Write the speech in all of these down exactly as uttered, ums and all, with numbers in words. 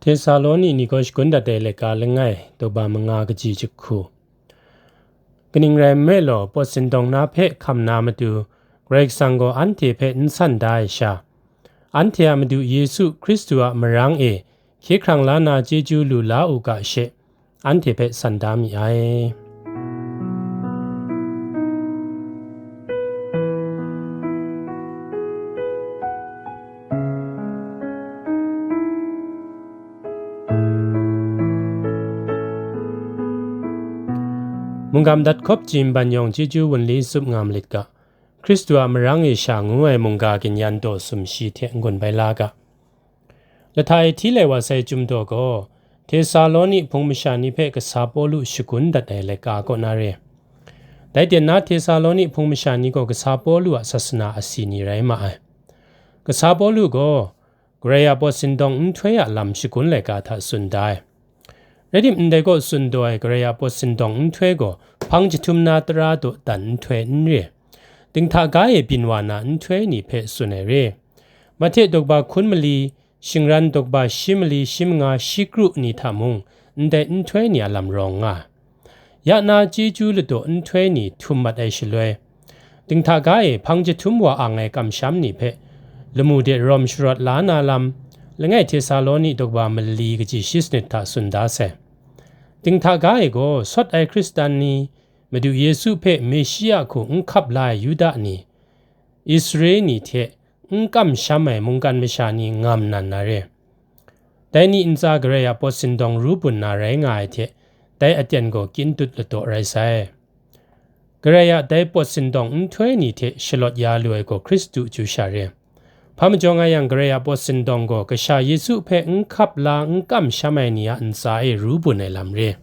Tesaloni ni gaw shagun dat ai laika langai, daw ba manga kaji jahku. Kaning rai nme law, pawt sindawng na hpe hkam na matu, Karai Kasang gaw anhte hpe n san da ai sha, anhte a Madu Yesu Hkristu a marang e hkye hkrang la na chyeju lu la u ga she, anhte hpe san da mi ai. Mungga madat hkawp jim ban yawng chyeju wunli tsup nga malit ga, Hkristu a marang e sha ngu ai mungga ginyan daw sumshi hte n-gun bai la ga. Lahta e hti lai wa sai Chyum daw gaw, Tesaloni hpung masha ni hpe kasa Pawlu shagun dat ai laika kaw na re. Dai ten na Tesaloni hpung masha ni gaw kasa Pawlu a sasana asi ni rai ma ai. Kasa Pawlu gaw, Karai a pawt sindawng nhtoi a lam shagun laika hta tsun da ai. Rai tim, ndai kaw tsun daw ai Karai a pawt sindawng nhtoi gaw hpang jahtum na tara dawdan nhtoi n re. Dinghta ga e byin wa na nhtoi ni hpe tsun ai re. Mahte daw ba hkun mali, shingran daw ba shi mali shi manga shi kru ni hta mung ndai nhtoi ni a lam rawng nga ai. Ya na chyeju ladaw nhtoi ni htum mat ai shaloi, dinghta ga e hpang jahtum wa ang ai kamsham ni hpe lamu de rawm sharawt la na lam, langai Tesaloni daw ba mali kaji shi sanit hta tsun da sai. Dinghta ga e gaw sawt ai Hkristan ni, Madu Yesu hpe Meshia hku n hkap la ai Yuda ni, Israel ni hte n kamsham ai mungkan masha ni ngam nan na re. Dai ni ntsa Karai a pawt sindawng ru bun na rai nga ai hte, dai aten gaw kyin dut ladaw rai sai. Karai a dai pawt sindawng nhtoi ni hte shalawt ya lu ai gaw Hkristu chyu sha re. Hpa majaw nga yang, Karai a pawt sindawng gaw Kasha Yesu hpe n hkap la n kamsham ai ni a ntsa e ru bun ai lam re.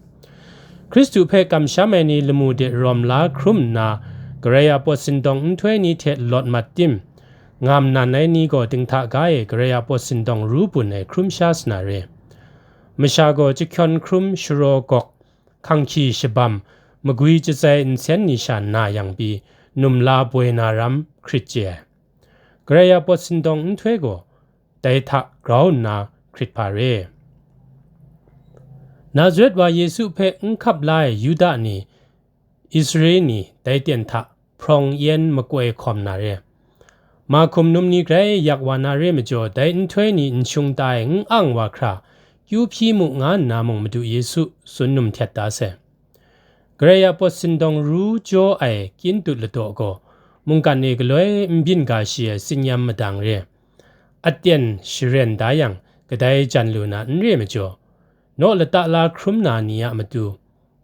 Hkristu hpe kamsham ai ni lamu de rawm la hkrum nna, Karai a pawt sindawng nhtoi ni hte lawt mat tim, ngam nan ai ni gaw dinghta ga e Karai a pawt sindawng ru bun ai hkrum sha sa na re. Masha gaw jahkyawn hkrum, sharaw gawk, hkanghkyi shabam, magwi jatsai nsen ni sha na yang pyi, num la boi na ram hkrit chye ai. Karai a pawt sindawng nhtoi gaw dai hta grau nna hkrit hpa re. Nazaret wa Yesu hpe n hkap la ai Yuda ni, Israel ni dai ten hta hprawng yen makoi hkawm na re. Ma hkum num ni grai yak wa na re majaw, dai nhtoi ni n shung ta ai n ang wa hkra, kyu hpyi mu nga nna mung Madu Yesu tsun num htet da sai. Karai a pawt sindawng ru jaw ai kyin dut ladaw gaw, mungkan e galoi n byin ga shi ai tsin-yam madang re. Aten sharen da yang, kadai jan lu na n re majaw, naw lata la hkrum na ni a matu,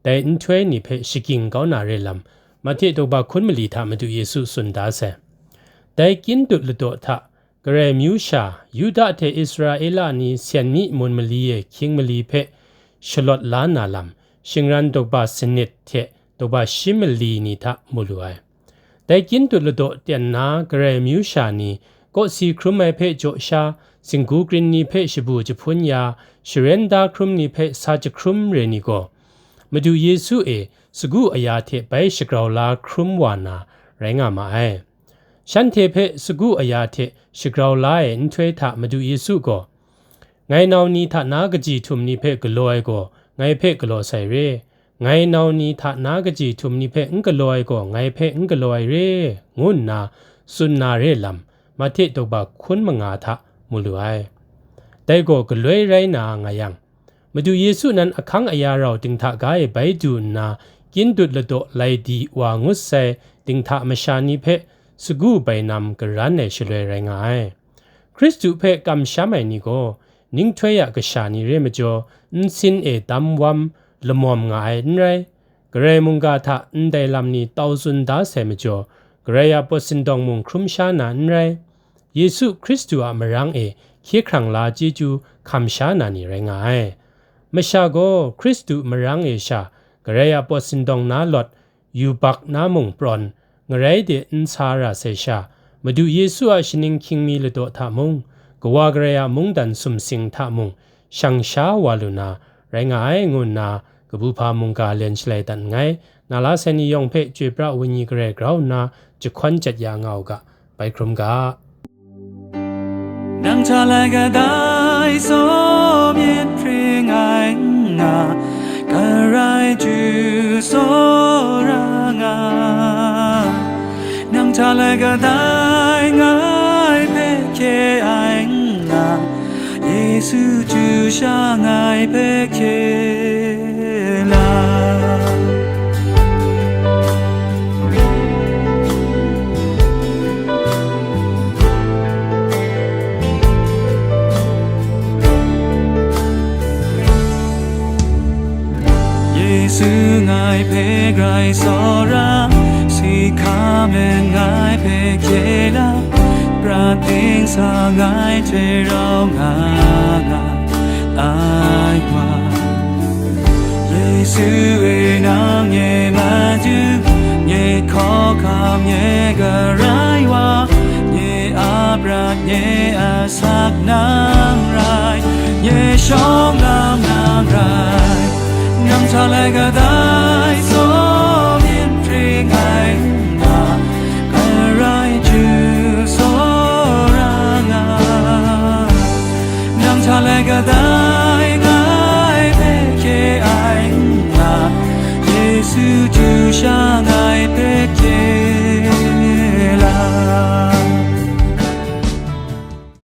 dai nhtoi ni hpe shagying kau na re lam, Mahte daw ba hkun mali hta Madu Yesu tsun da sai. Dai kyin dut ladaw hta, Karai amyu sha, Yuda hte Israela ni sen mi mun mali e hkying mali hpe shalawt la na lam, shingran daw ba sanit hte daw ba shi mali ni hta mu lu ai. Dai kyin dut ladaw ten na Karai amyu sha ni, kawsi hkrum ai hpe jaw sha, singgu krin ni hpe shabu jahpun ya, sharen da hkrum ni hpe sa jahkrum re ni gaw, Madu Yesu e sagu aya hte bai shagrau la hkrum wa na rai nga ma ai. Shanhte hpe sagu aya hte shagrau la ai nhtoi hta Madu Yesu gaw, "Ngai nau ni hta na kaji htum ni hpe galaw ai gaw, ngai hpe galaw sai re. Ngai nau ni hta na kaji htum ni hpe n galaw ai gaw, ngai hpe n galaw ai re," ngu nna tsun na re lam, Mahte daw ba hkun manga hta mu lu ai. Dai gaw galoi rai na nga yang, Madu Yesu nan ahkang aya rau dinghta ga e bai du nna, kyin dut ladaw lai di wa ngut sai dinghta masha ni hpe sagu bainam garan ai shaloi rai nga ai. Hkristu hpe kamsham ai ni gaw, ninghtoi a kasha ni re majaw, nsin e dam wam lamawm nga ai n rai. Karai mungga hta ndai lam ni tau tsun da sai majaw, Karai a pawt sindawng mung hkrum sha na n rai. Yesu Hkristu a marang e hkye hkrang la chyeju hkam sha na ni rai nga ai. Masha gaw Hkristu marang e sha Karai a pawt sindawng na lawt, yubak na mung prawn, ngarai de n sa ra sai sha, Madu Yesu a shaning hkying mi ladaw hta mung, Kawa Karai a mungdan sumsing hta mung, shang sha wa lu na rai nga ai, ngu nna kabu hpa mungga len shalai dat nngai. Na la sai ni yawng hpe chyoi pra ai Wenyi Karai grau nna jahkawn jat ya nga u ga, bai hkrum ga. Nang hta lai kadai tsaw myit Tsawra nga, nang hta lai kadai ngai hpe hkye ai n nga, Yesu chyu sha ngai hpe hkye la. Yesu ngai hpe grai tsawra, si hka me ngai hpe hkye la, prat ding sa ngai hte rau nga nga ai wa. Yesu e, nang nye Madu, nye hkawhkam, nye Karai wa, nye a prat, nye a asak nang rai, nye shawng lam nang rai, nang hta lai kadai tsaw myin hpring ai n nga, Karai chyu tsawra nga. Nang hta lai kadai ngai hpe hkye ai n nga, Yesu chyu sha ngai hpe hkye